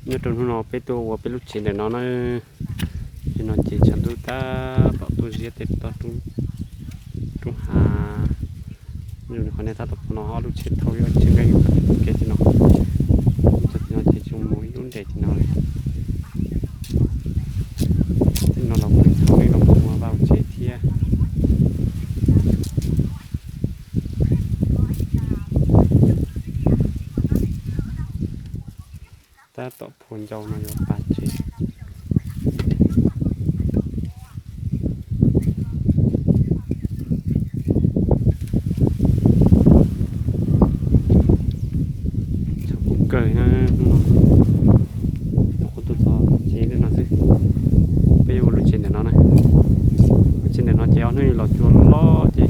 Nyob rau hnub no peb tuaj ua peb lub tsev ntawm no na. Ces no ces tshav ntuj tab tom tuaj ziab tej toj roob hav. Qhov nej tab tom pom no ob lub tsheb thauj ib ob tsheb nqeeb kev tim no. Txog tim no ces tsis mus ib lub nres tim no li. Tej no los mus thauj nqeeb los mus ua vaj ua tsev thiab. Tab tom phua ncau no yuav pas tsev. Tshav kub kawg na, hnub no nyuam qhuav tuaj txog tsev ntawm no xwb. Peb yuav ua lub tsev ntawm no na. Lub tsev ntawm no ces ob hnub los cua loj ces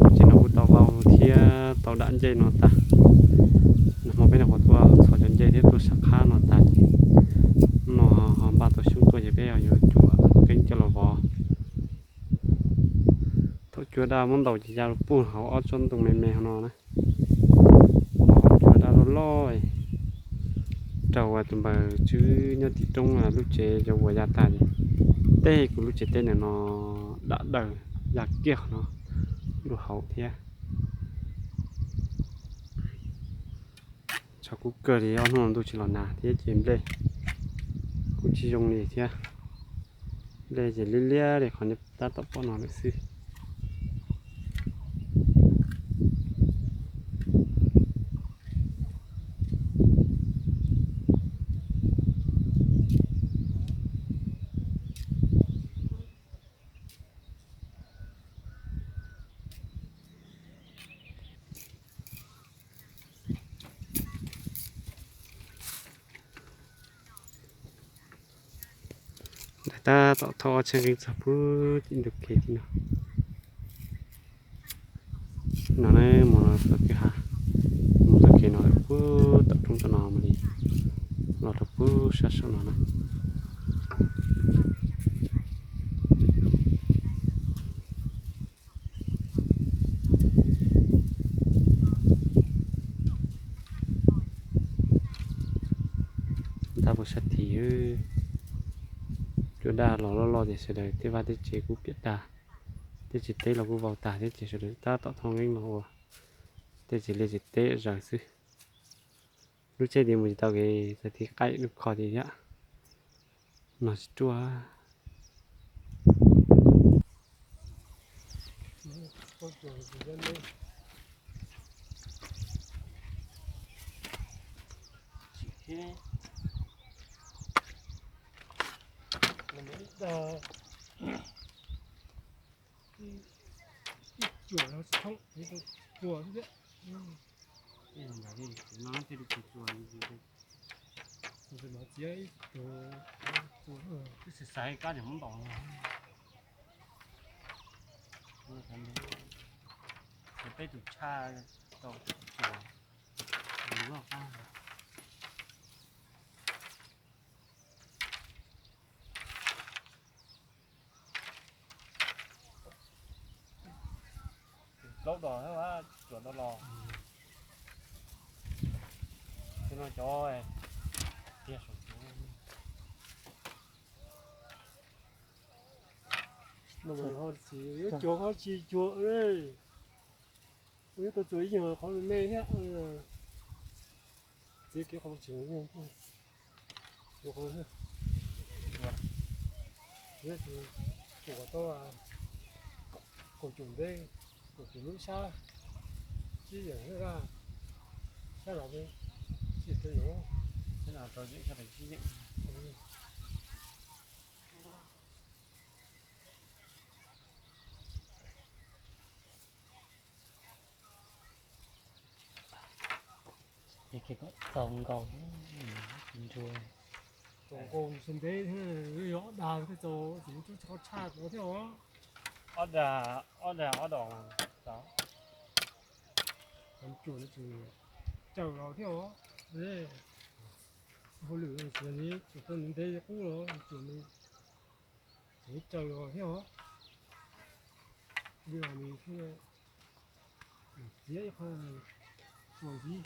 lub tsev no kuj tau vau thiab tau dam ncej no tag. Nag hmo peb nyuam qhuav tuaj txhos cov ncej thiab tuaj sam qhab no tag ces hnub no ho npaj tau xyoob tuaj ces peb yuav cuam nqeeb coj los vov. Thaum cua daj muab ntaus ces ya puag hauv ob tsob ntoo me me hauv no na. Cua daj loj loj raug tus npawg Tswb nyob tim roob lub tsev cov uas ya tag ces teb kuv lub tsev teb ntawm no dam daws ya kiag qhov no dua hauv thiab. Tshav kub kawg li, ob hnub no ntuj tsis los nag thiab ces nplej kuj tsis zoo li thiab. Nplej ces liab liab li qhov nej tab tom pom no lawm xwb. Tab tom thauj ob tsheb nqeeb txog puag tim ntug kev tim no. No ne mus txoj kev hav, mus txoj kev no puag tom roob tom no mus li, los rau puag sab saum no na. Ntag puas sab tid, cua daj los loj loj ces sawv daws tej vaj tej tsev kuj piam tag, tej tsev teb los kuj vau tag thiab ces sawv daws tab tom thauj nqeeb los ua tej tsev liaj tsev teb zaws xwb. Lub tsheb tid mus tsis tau kev, txawm tiv qaim lub kho tid thiab. No tsis ruaj. Ib cuam no tsis thoob, cuam xwb thiab. Tus no txiav ib tug, ib xaiv kab ces muab ntaus no. Peb tus tshaj tau cuam loj qab. Plaub dos thiab, cuam tau los. Xyoo no cov tiag saum cuav. Cuam ho tsis cuam, ib tug txuas ib nyuag qhov me me thiab. Txiav kev qhov tseem me, cuam tau kaum cum ntej, kaum cum lub sab, tsib yeem sab, sab los tsib yeem, sab los rau yeem, sab los tsib yeem. Txaus nkaus, txaus nkaus, tsis ntev yog ob dag thiaj txaus, tsis muaj qhov tshaj tau thiab os. Ob dag, ob dag ob dos txaus. Cuam tseem caws los thiab os. Hauj lwm tsis yog tseem tau ntev qub los cuam tseem caws los thiab os. Li los nws thiaj txiav ib qho ua ntxiv.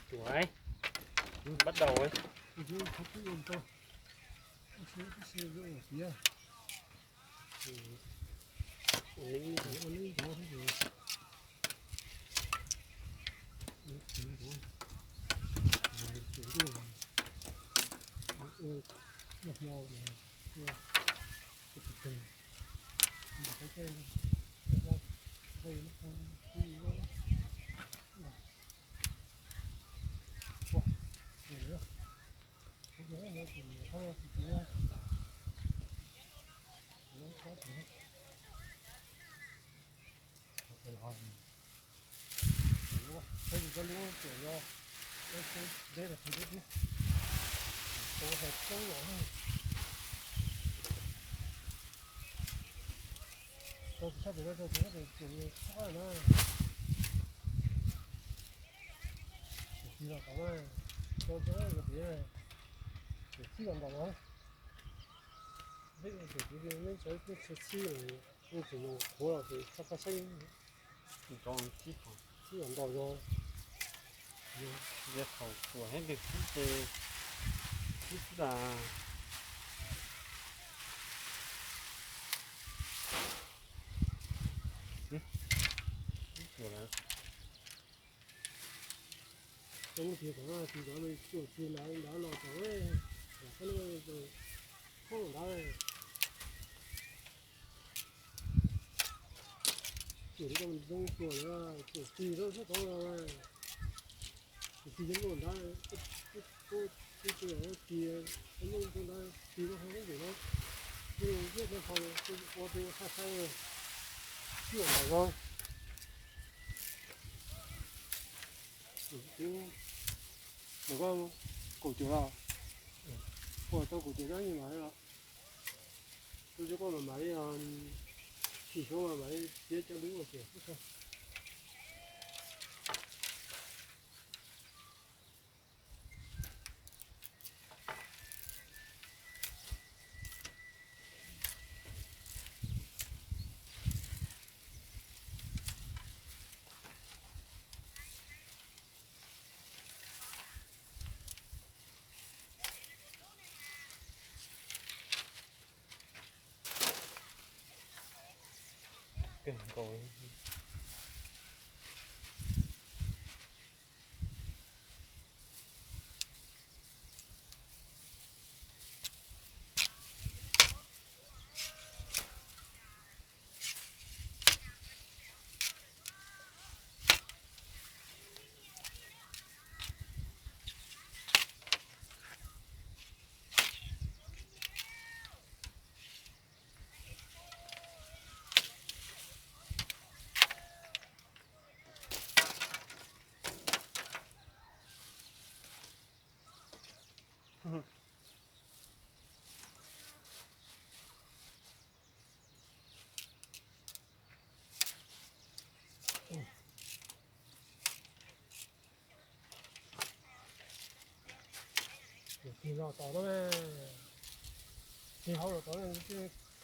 Chuav, bắt đầu ấy. Txhib los txhib thaum tuaj txhib ces txhib xwb las. Txhib lawm. Tau muaj tis thaum no tis tod, tis tod los tod, koj lub khaub nrad. Ces li koj zoo tuaj lawm, ces tis tod sab tod los, ces tis cov nplooj nrad, tis, tis cov nplooj nrad, tis rau hauv lub ntim no, tis yeej rau hauv, ua peb ua sab saib, tib yam nkaus no. Tus, tus koj kaum cuam los, puas tau kaum cuam rab nyuj mas los, tus koj mam mam li, tsis xyov mam mam li piav cov lus ua tias xwb. Kawg nkaus. Tig los tod na, tig hauv los tod,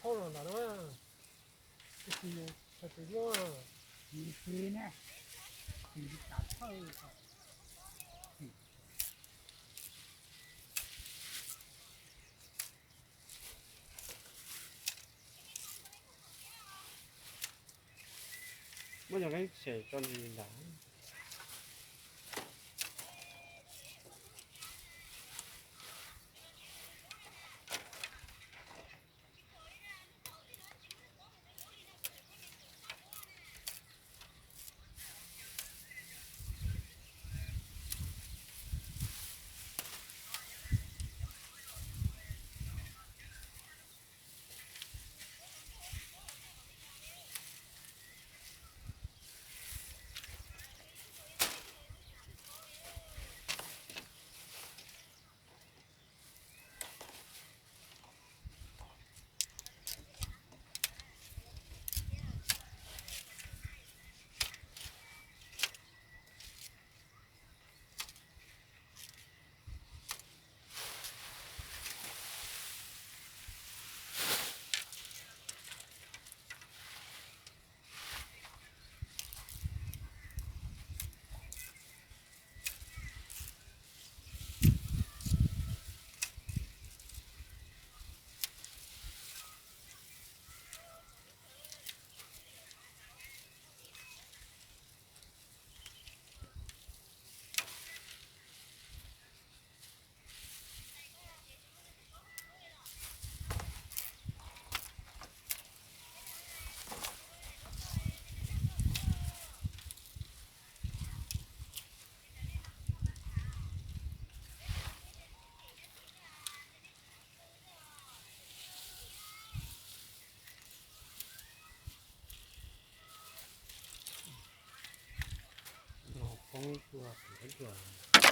thaub los ntawd na, tig tshaj tus yuav, tig ne, tig tas thawj. Muab cov nqeeb tshem tso ntawm ntawd. Ub, tuaj, tuaj, tuaj.